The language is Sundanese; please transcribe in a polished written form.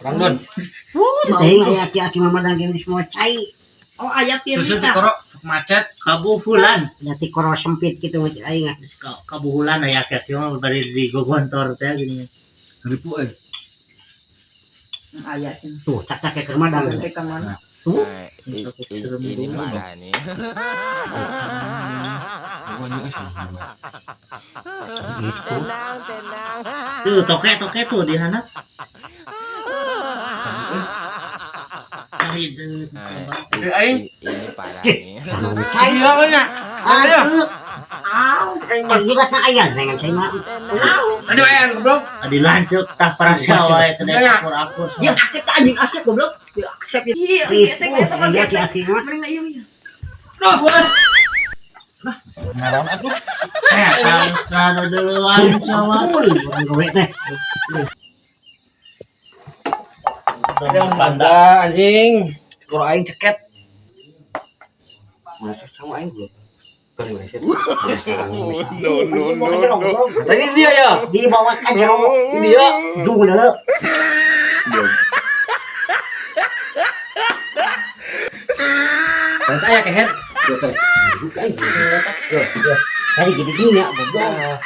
Rangdon. Teuing aya aki-aki mah madang geus mau cai. Oh, aya Susu pirita. tikoro macet. Kabuhulan. Da tikoro sempit gitu aing ah. Kabuhulan aya aki-aki mah bari di gogontor teh gini. Ribu euy. Aya cenah. Tuh, cak-cak keur madang. Teh ka mana? Tuh, Ini parah nih. gitu. Tenang, tenang. Tuh toke-toke tuh di handap. Cari Si aing. Ini parah nih. Cai. Iya nya. Aduh. Aw, jelas na aya dengan cai mah. Tadi aing goblok. Adi lanceuk tah parasya wae teh Iya. akur-akur. Ya asep teh anjing asep goblok. Ya asep. Iya, getek eta mah Iya getek. aki-aki mah. Mending ieu ieu. Duh. Ngaran atuh. Eh, kanu duluan sama. Pun urang gawe teh. Ada anjing. Tikoro aing ceket. Masuk sama aing belum. No no no no. Tadi dia ya. Dibawa ka jero. Ini dia. Jung deuleu. Ternyata aya kehet. Tuh, teh. Tadi gini gini ya, goblok.